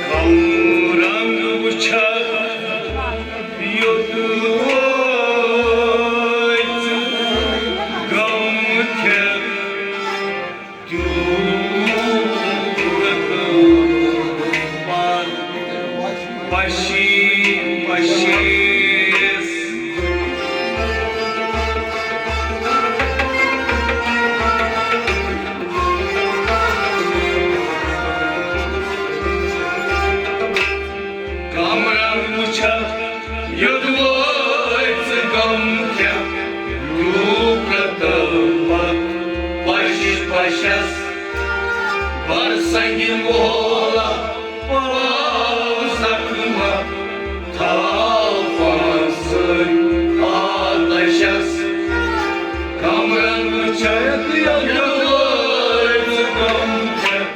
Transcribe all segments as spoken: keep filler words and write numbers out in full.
کم رنگ وٕچھکھ یوٚت وٲژ غم کھٮ۪تھ تیوٗت پشی پشیس۔ کم رنگ وٕچھکھ یوٚت وٲژ غم کھٮ۪تھ تیوٗت پرٛتھ پش پشس۔ بر سنگہِ مولہ پاو زخمہ تھاو پانس سۭتۍ آتشس۔ کم رنگ چھکھ یوٚت وٲژ غم کھٮ۪تھ۔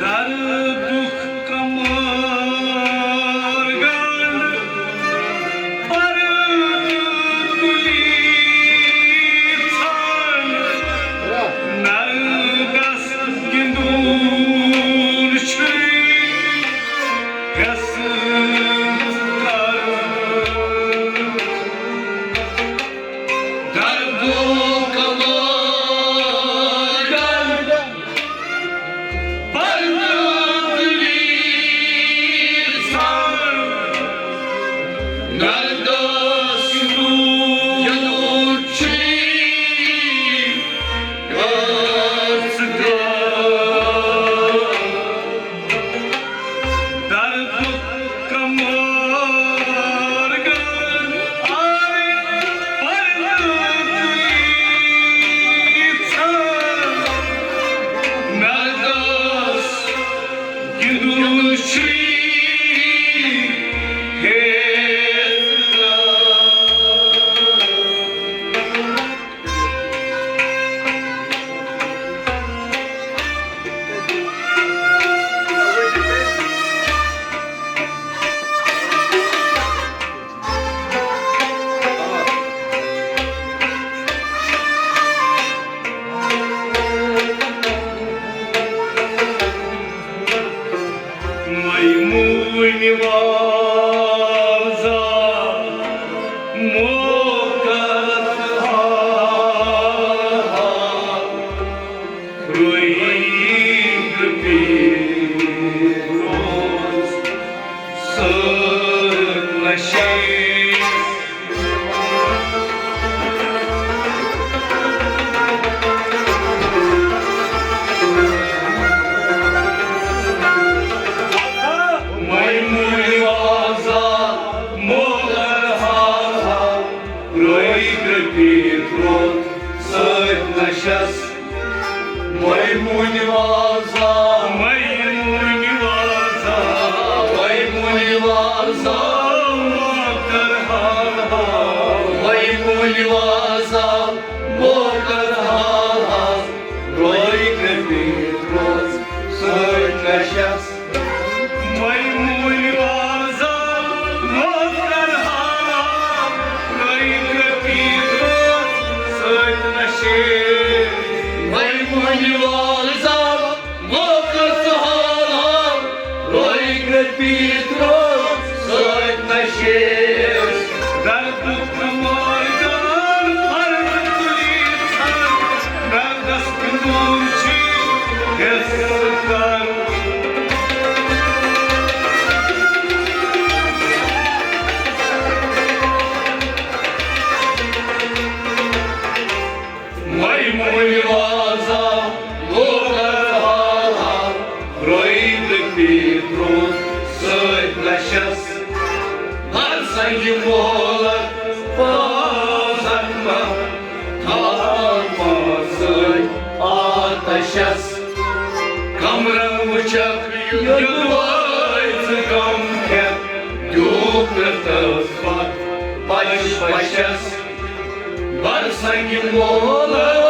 دردُک کمر گنڈ پردٕ تُلی ژھانڈ، نردس گِنٛدُن چھُے یژھٕ کرُن۔ دردُک کمر گنڈ پردٕ تُلی ژھانڈ، نردس گِنٛدُن چھُے یژھٕ کرُن۔ دردُک کمر گنڈ آرِ پردٕ تُلی ژھانڈ، نردس گِنٛدُن چھُے ہیٚژ کرُن۔ میمونہِ وازا موقعس ہا، رویی تہٕ پیٖر روز سٲر نشیٖس۔ میمونہِ وازا موقعس ہا، رویی تہٕ پیٖر روز سٲر نشیٖس۔ میمونہِ وازا، میمونہِ وازا، میمونہِ وازا۔ پیترو سۭتۍ نشیس۔ دردُک مٲدان فرض تُلِتھ ژھن، دردس کیُتھ چھُ حصہٕ کرُن۔ مے مُلۍ وازا لوکس حالا، روید پیترو سۭتۍ نشس۔ ہر سنگہِ مولک پازن منٛز تھاوان پانس سۭتۍ آتشس۔ کمرن وٕچھکھ یوٚدوے ژٕ غم کھٮ۪تھ، دیوٗکھ نہٕ تس پتھ پش پشس۔ بر سنگہِ مولک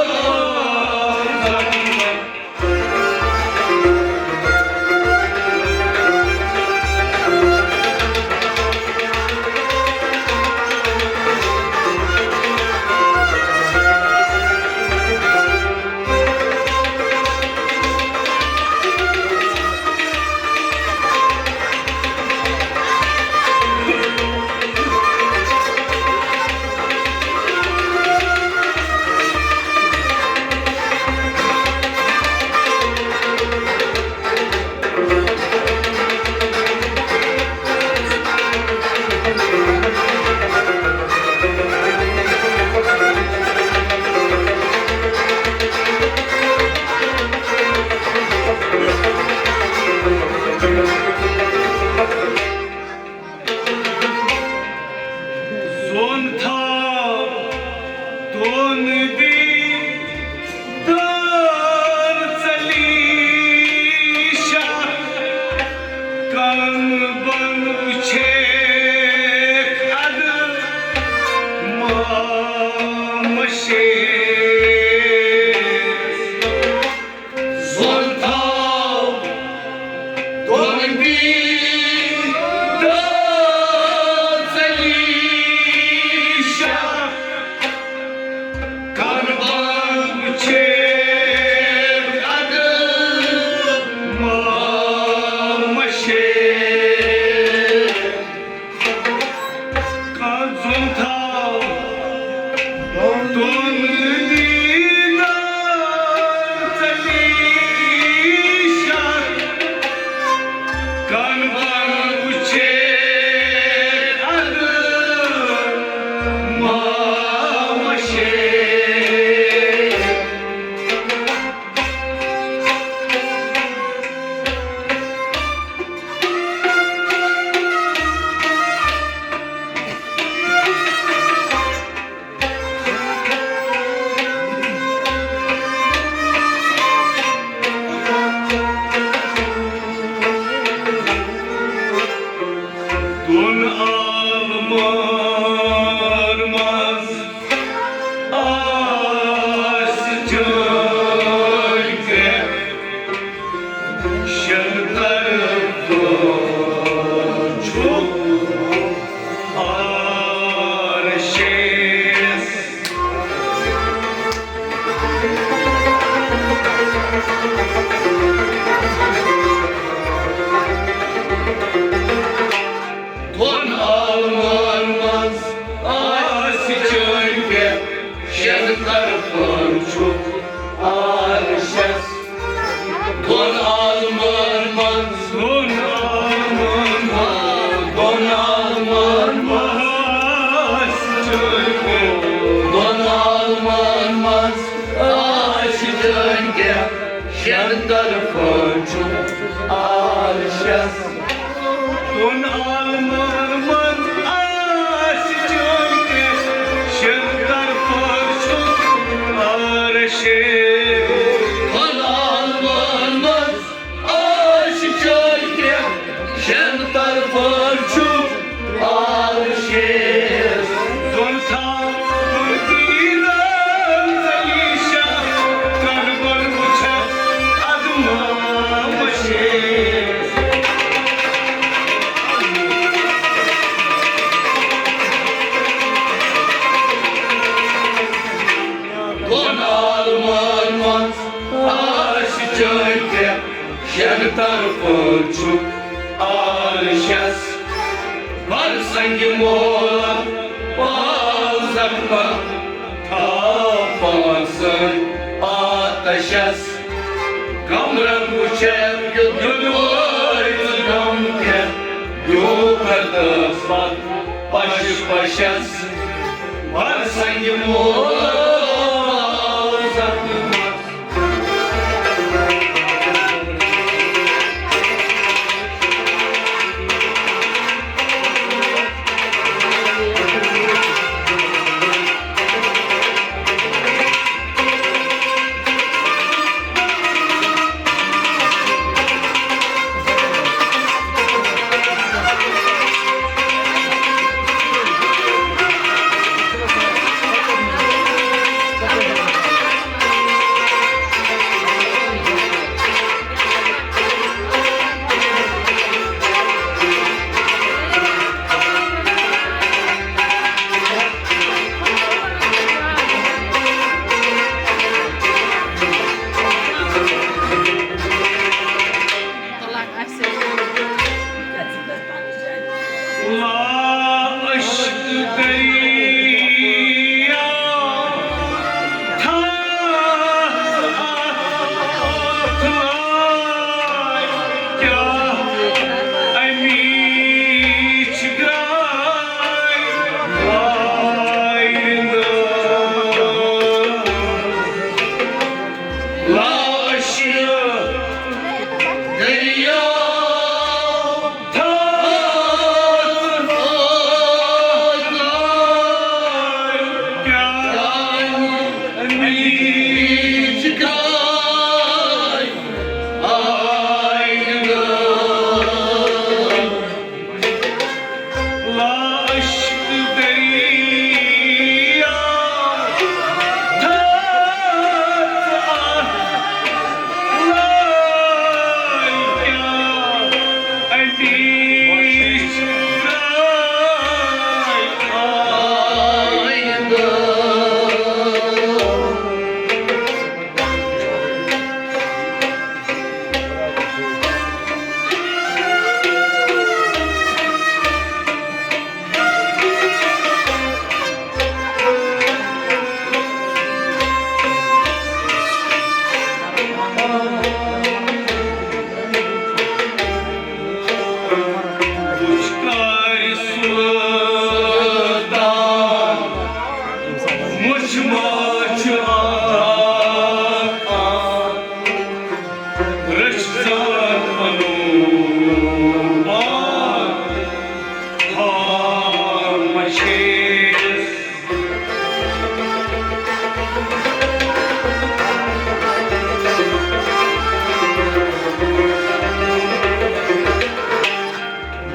زون تھاو دون دی دار ژلی شاہ، کن بن وچھے اد مامشے۔ زون تھاو دون دی دار ژلی شاہ، کن بن وچھے اد مامشے۔ کن زون تھاو دون دی دار ژلی شاہ، کن بن وچھے اد مامشے۔ دون عالمن منٛز آسہِ جٲے ترٛےٚ، شیٚن طرفن چھُ عرشس۔ دۄن عالمن منٛز آسہِ جٲے ترٛےٚ، شیٚن طرفن چھُ عرشس۔ دۄن عالمن منٛز، دۄن عالمن منٛز، دۄن عالمن منٛز آسہِ جٲے ترٛےٚ، دۄن عالمن منٛز آسہِ جٲے ترٛےٚ، شیٚن طرفن چھُ عرشس۔ دۄن عالمن منٛز آسہِ جٲے ترٛےٚ، شیٚن طرفن چھُ عرشس۔ دۄن عالمن منٛز آسہِ جٲے ترٛےٚ، شیٚن طرفن چھُ عرشس۔ دۄن تھاوُن دیٖدار ژلی شاہ، کن بن وٕچھکھ اد مامشس۔ دۄن عالمن منٛز آسہِ جٲے ترٛےٚ، شیٚن طرفن چھُ عرشس، بر سنگ مولد پاو زخمہ، تھاو پانسن آتشس۔ کمرن وچھتھ یوٚدوے ژٕ غم کھٮ۪تھ، یوٗ کردس پتھ پش پشس، بر سنگ مولد پاو زخمہ۔ لا عشق دریا تھاو اتھ لارِ، کیٛاہ امیچ گراے آیندہ؟ لا عشق دریا وُچھ کارِ سُلطان، مُچھ ماچھ آ، آ۔ رٔچھ زان پنُن پان، ہاو مشیس۔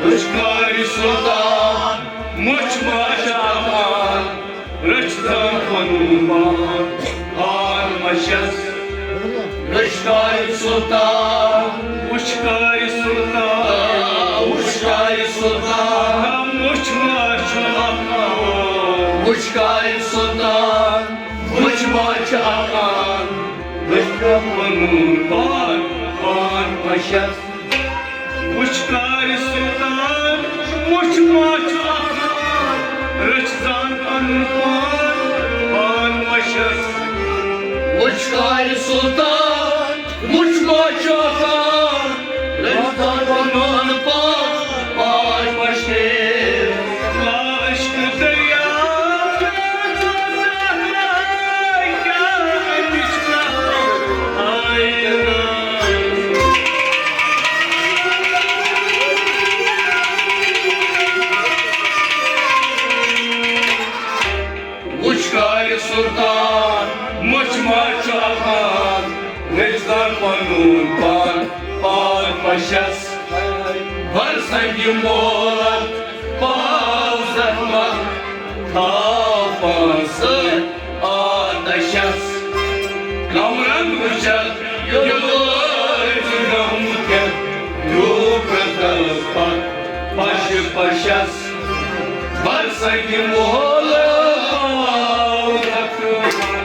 وُچھ کارِ سُلطان، مُچھ ماچھ آ، آ۔ رٔچھ زان پنُن پان، پان مشس۔ وُچھ کارِ سُلطان، وُچھ کارِ سُلطان، وُچھ کارِ سُلطان۔ مُچھ ماچھ آ، آ۔ وُچھ کارِ سُلطان، مُچھ ماچھ آ، آ۔ رٔچھ زان پنُن پان، پان مشس۔ وُچھ کارِ سُلطان، مُچھ ماچھ آ، آ۔ رٔچھ زان پنُن پان، پان مشس۔ وُچھ کارِ سُلطان، مُچھ ماچھ آ، آ۔ رٔچھ زان پنُن پان، پان مشس۔ لا عشق دریا، کیٛاہ اَمِچ کَتھ آیہِ نا؟ وُچھ کارِ سُلطان، مُچھ ماچھ آ، آ۔ رٔچھ زان پنُن پان، پان مشس۔ بر سنگِ مولد پاو زخمہ، تھاو پانسن آتشس۔ کمرن وُچھتھ یوٚدوے ژٕ غم کھٮ۪تھ، یوٗ پرٛتس پتھ پش پشس۔ بر سنگِ مولد پاو زخمہ۔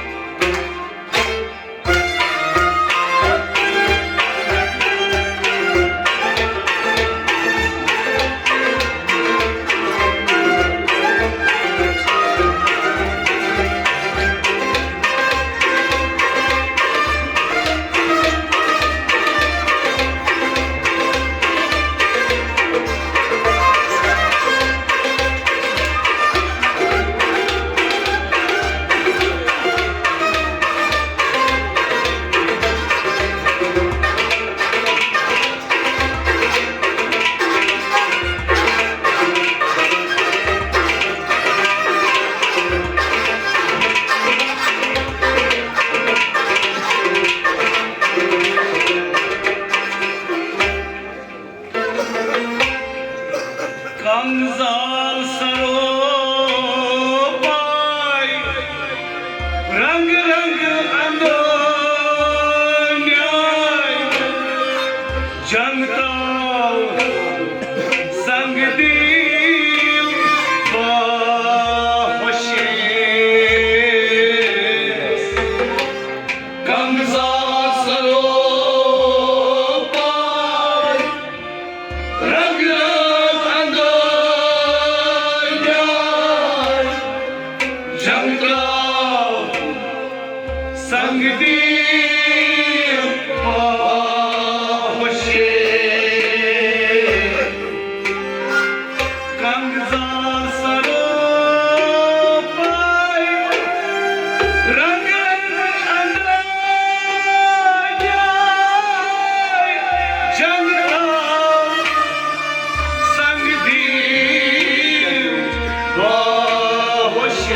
انگزال سرو پای، رنگ رنگ اندو نیای، جنگ تاو سنگ دیو باہوشیس۔ کنگزا سرو پای، رنگ رنگ اندر جنگ تراو، سنگ دیو باہوشیس۔ کنگزا سرو پای، رنگ رنگ اندر جنگ تراو، سنگ دیو باہوشیس۔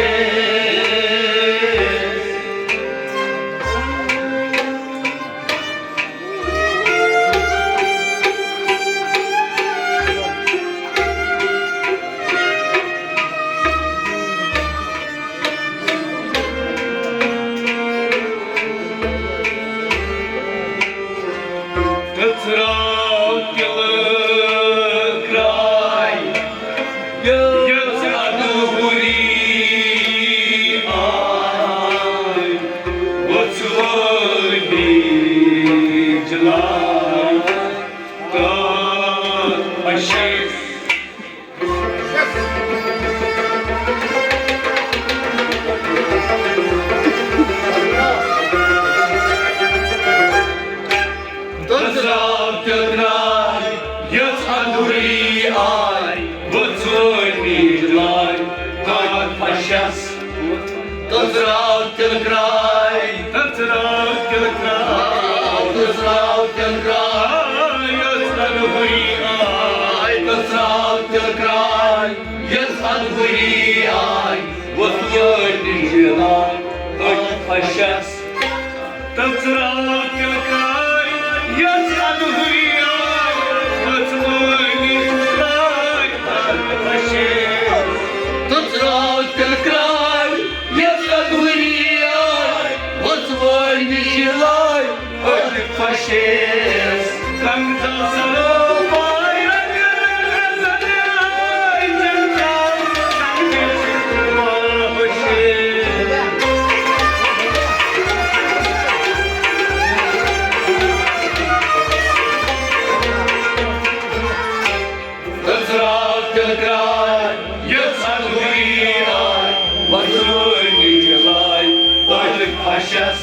تٔژراو تِلہٕ کرٛاے، یٔژ ادٕ ہُری آے، وۄژھ وٲلۍ جلال تہٕ اَشے۔ تٔژراو تِلہٕ کرٛاے، یٔژ ادٕ ہُری آے، وۄژھ وٲلۍ جلال تہٕ اَشس۔ تٔژراو تِلہٕ کرٛاے، تٔژراو تِلہٕ کرٛاے، تٔژراو تِلہٕ کرٛاے، یٔژ ادٕ ہُری آے، تٔژراو تِلہٕ کرٛاے، یٔژ ادٕ ہُری آے، وۄژھ وٲلۍ جلال تہٕ اَشس۔ تٔژراو تِلہٕ کرٛاے، یٔژ ادٕ ہُری آے، وۄژھ وٲلۍ جلال تہٕ اَشس۔ تٔژراو تِلہٕ کرٛاے، یٔژ ادٕ ہُری آے، وۄژھ وٲلۍ جلال تہٕ اَشس۔ کنگزا سرو پای، رنگ رنگ اندر جنگ تراو، سنگ دیو باہوشیس۔ تٔژراو تِلہٕ کرٛاے، یٔژ ادٕ ہُری آے، وۄژھ وٲلۍ جلال تہٕ اَشس۔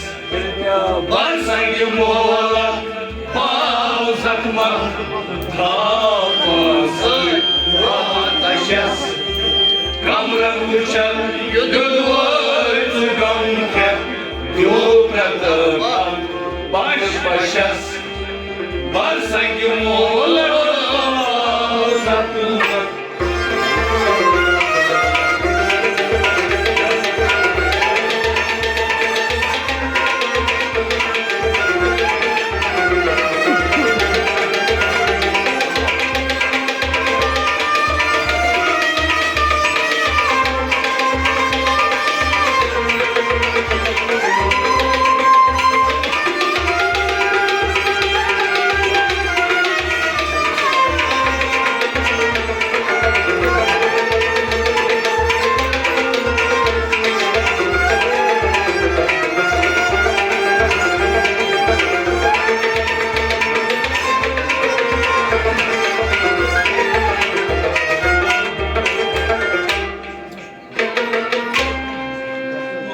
بر سنگہِ مولا پاو زخمہ، تھاو پانسٕے آتشس۔ کمرن وُچھن یُدوے ژٕ غم کھٮ۪تھ، دیو پرٛتھ پش پشس۔ بر سنگہِ مولا پاو زخمہ۔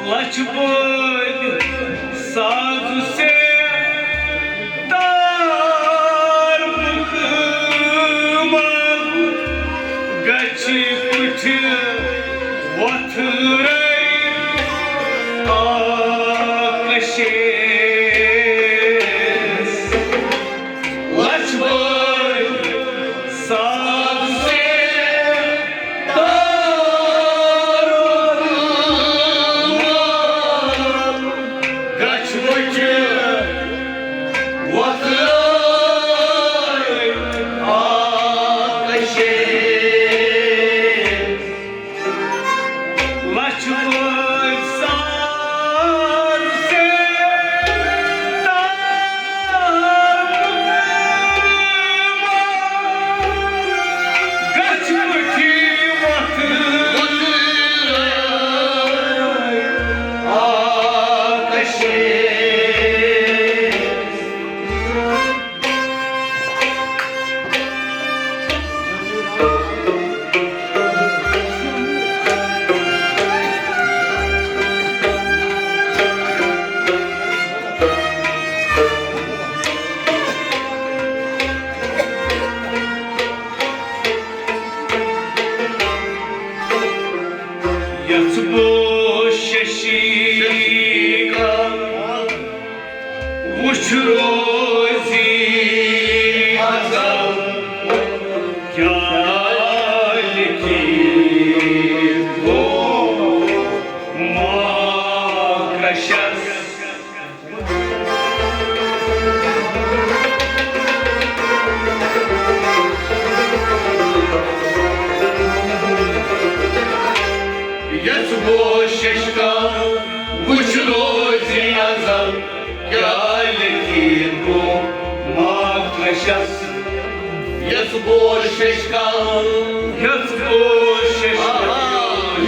لچھ بٲدۍ ساز سے تار مُخ منٛز گژھِ کُٹھِ وۄتھرٲوِتھ آکشس۔ لچھ بٲدۍ ساز سے تار گژھِ کُٹھِ وۄتھرٲوِتھ آکشس۔ روزی ازل کیا لیکھِتھ گوٚو ماکشس۔ یژھ بوشش کم وچھ روزی ازل کیا لیکھِتھ گوٚو ماکشس۔ یژھ بوشش کم، یژھ بوشش کم،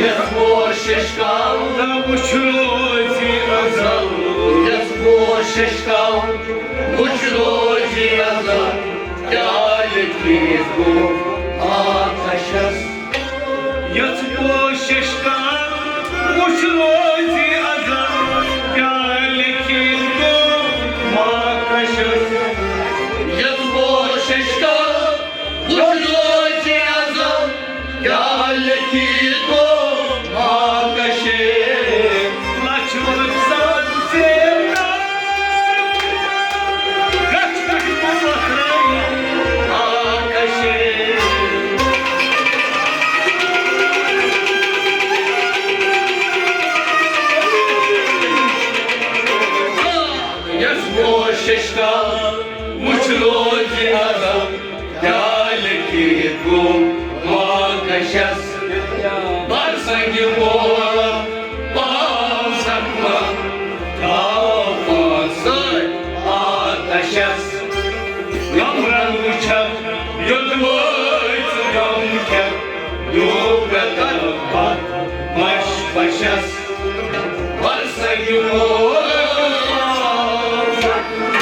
یژھ بوشش کم۔ نہ وچھ روزی ازل، یژھ بوشش کم وچھ روزی ازل کیا لیکھِتھ گوٚو ماکشس۔ یژھ بوشش کم وچھ روزی ازل کیا لیکھِتھ گوٚو ماکشس۔ یژھ بوشش کم وچھ روزی ازل کیا لیکھِتھ گوٚو ماکشس۔ لچھ وچھ سان سے یژھ بوشش کم وچھ روزی ازل کیا لیکھِتھ گوٚو ماکشس۔ بر سنگہِ مول پاو زخمہ تھاو پانسے آتشس۔ غم رنگ وچھکھ یوٚدوے ژٕ غم کھٮ۪کھ، یوٗ مےٚ تلہٕ پتھ مش پشس۔ بر سنگہِ مول پاو زخمہ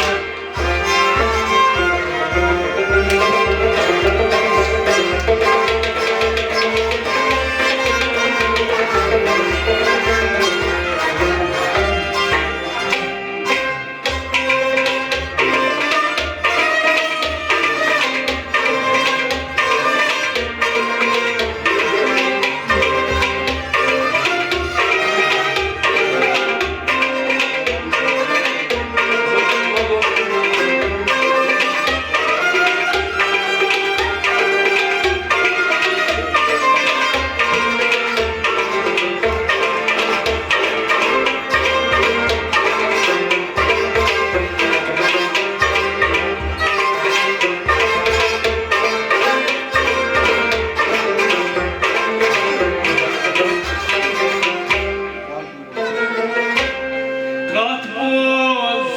کتھ بوز،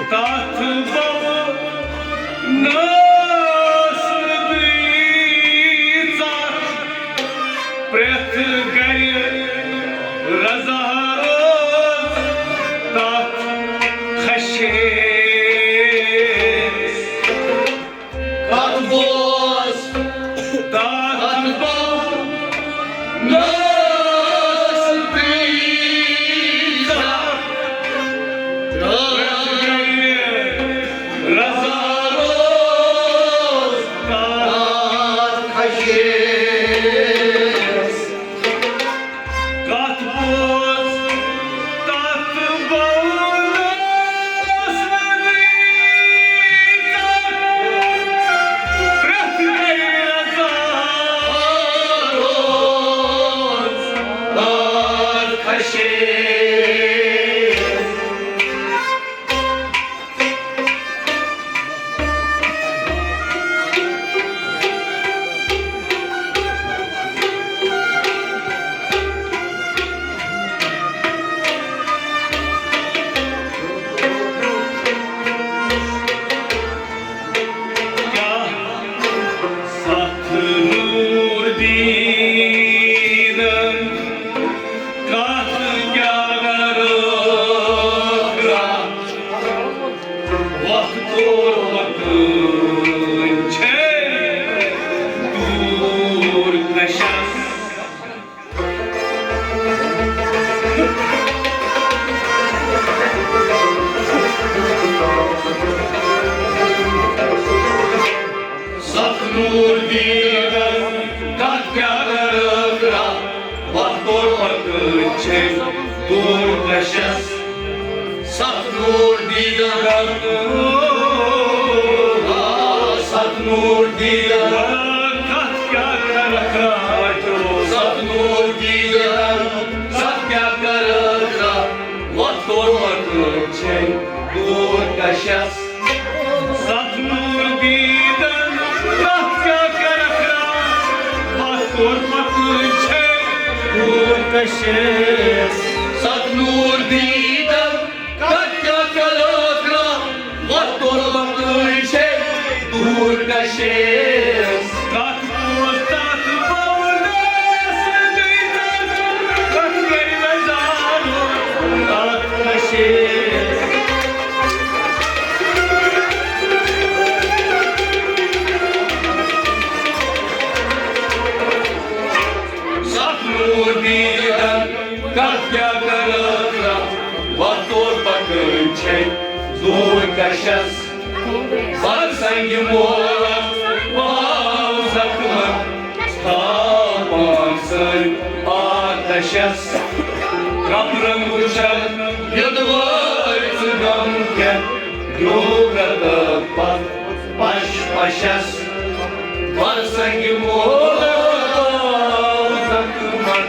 تتھ بوو ناس دٕے ژکھ۔ پرٛٮ۪تھ گرِ رضا روز تتھ خشیس۔ کتھ بوز، کتھ بوز، ناس پیٖسا۔ رضا روز تتھ خشیس۔ کتھ بوز، تتھ بوز، پرٛٮ۪تھ گرِ رضا روز تتھ خشیس۔ کیٛاہ ستھ نوٗر دیٖدن کتھ کیٛاہ رٲخ راتھ؟ وقت اور وقت چھے دوٗر کشس۔ ستھ نوٗر دیٖدن کتھ کیٛاہ رٲخ راتھ؟ وقت اور وقت چھے دوٗر کشس۔ ستھ نور دیدن، آ، ست نور دیدن۔ کتھ کیٛاہ کرکھ؟ ست نور دیدن، ست کیٛاہ کرکھ؟ وۄتھ تور مکٲنۍ چھے دوٗر کشس۔ ست نور دیدن، کتھ کیٛاہ کرکھ؟ وۄتھ تور مکٲنۍ چھے دوٗر کشس۔ ست نور دیدن، کتھ کیٛاہ کرکھ؟ وۄتھ تور مکٲنۍ چھے دوٗر کشس۔ کتھ اوس تتھ بولس دیدن، کتھ کرِ مےٚ زارُن تتھ کشس۔ ست نور دیدن، کتھ کیٛاہ کرکھ؟ وۄتھ تور پکٲنۍ چھے دوٗر کشس۔ بر سنگہِ مولس واو زخمن، تھاو پانسن آتشس۔ کمرن وٕچھکھ یوٚدوے ژٕ غم کھٮ۪تھ، ڈوٗرتھ پتھ پش پشس۔ بر سنگہِ مولس واو زخمن۔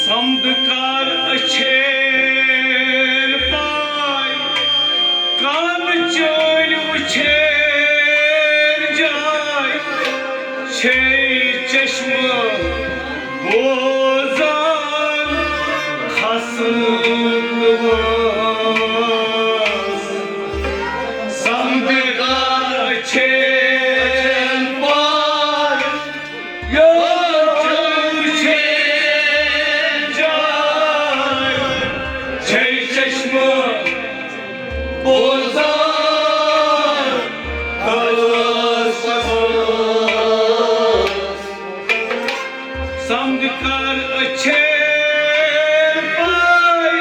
سمد کر اچھیر پاے، کن چٲلۍ وُچھیر جاے، چھے چشمہٕ بوزان خسک وٲژ۔ سمد کر اچھیر پاے، یوٚت چھُ جاے، چھے چشمہٕ بوزان خاص خاص۔ سمد کر اچھیر پاے،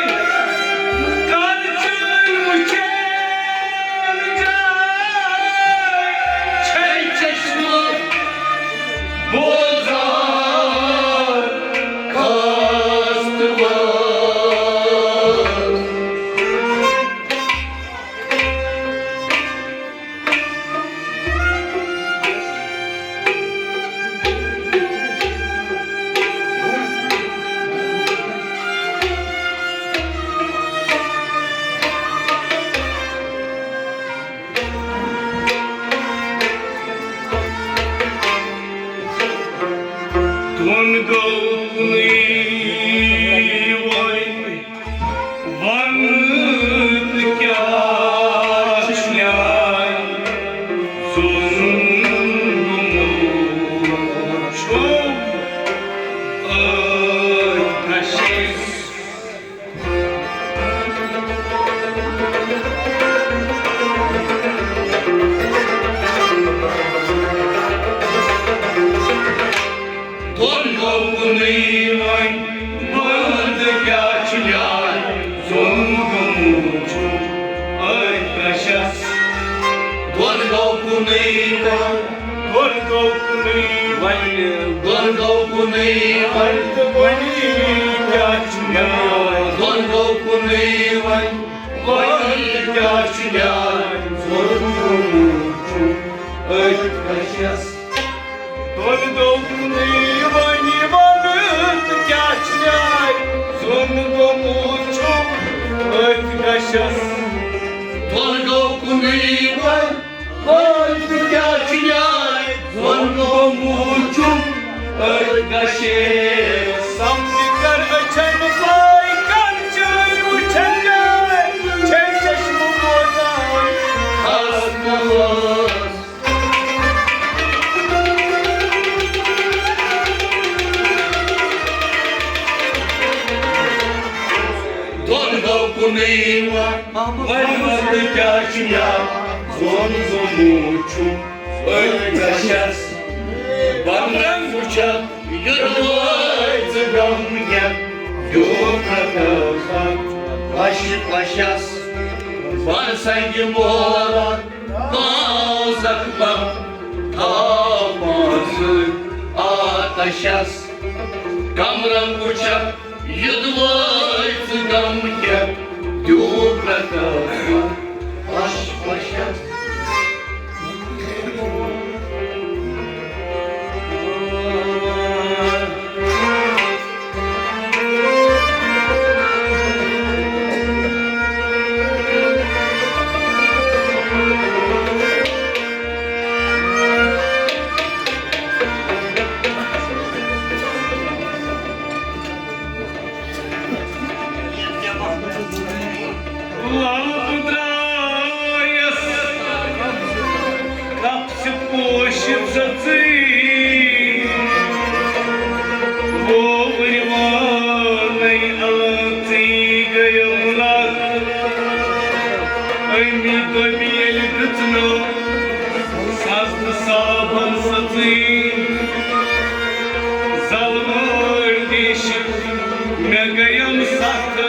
کر چٲلۍ وُچھیر جاے، چھے چشمہٕ بوزان خاص تہٕ وٲژ۔ دۄن گوٚو کُنُے وۄنۍ، وَن تہٕ کیٛاہ چھُ نیٛاے؟ زوٚن گوٚمُت چھُم أتھۍ نشہِ۔ دۄن گوٚو کُنُے وۄنۍ، وَن تہٕ کیٛاہ چھُ نیٛاے؟ زوٚن گوٚمُت چھُم أتھۍ نشس۔ دۄن گوٚو کُنُے وۄنۍ، دۄن گوٚو کُنُے وۄنۍ، دۄن گوٚو کُنُے وۄنۍ، تہٕ وۄنۍ کیٛاہ چھُ نیٛاے؟ دۄن گوٚو کُنُے وۄنۍ، وۄنۍ کیٛاہ چھُ نیٛاے؟ زوٚن گوٚمُت چھُم أتھۍ نشس۔ دۄن گوٚو کُنُے وۄنۍ، وَن تہٕ کیٛاہ چھُ نیٛاے؟ زوٚن گوٚو دۄن گوٚو کُنُے وۄنۍ، وۄنۍ تہٕ کیٛاہ چھُ نیاے؟ دۄن گوٚو موٗچھُن أتھۍ گَشے۔ سَمکھِ کر أچھن پاے، کر چھٲنۍ وٕچھن جاے، چھے چشمہٕ بوزان خاص نواز۔ دۄن گوٚو کُنُے وۄنۍ، وۄنۍ وَن تہٕ کیٛاہ چھُ یا؟ زوٚن زوٚن موٗد چھُ أتھۍ گَشَس۔ بَنٛگَن وٕچھَکھ یوٚدوَے ژٕ غم ہٮ۪تھ، دیوٗکھ رَٹَکھ پَشہِ پَشَس۔ بَن سنٛگہِ مولَن پانٛژھ زخمہ تھاو پانسہٕ آتشس۔ کمرن وٕچھکھ یوٚدوَے ژٕ غم کیٛاہ، دیوٗکھ رَٹَکھ پَش پَشس۔ لَل درٛایَس کَپسہِ پوشہِ ژٔژٕے، ووٚو رِوانَے اَلژٕے گٔیَم لَل۔ أمی دوٚپۍ ییٚلہِ دِژنو سَزٕ صابَن سٕژٕے، زَلہٕ وٲرۍ دیٖشہِ مےٚ گٔیَم سَتھ۔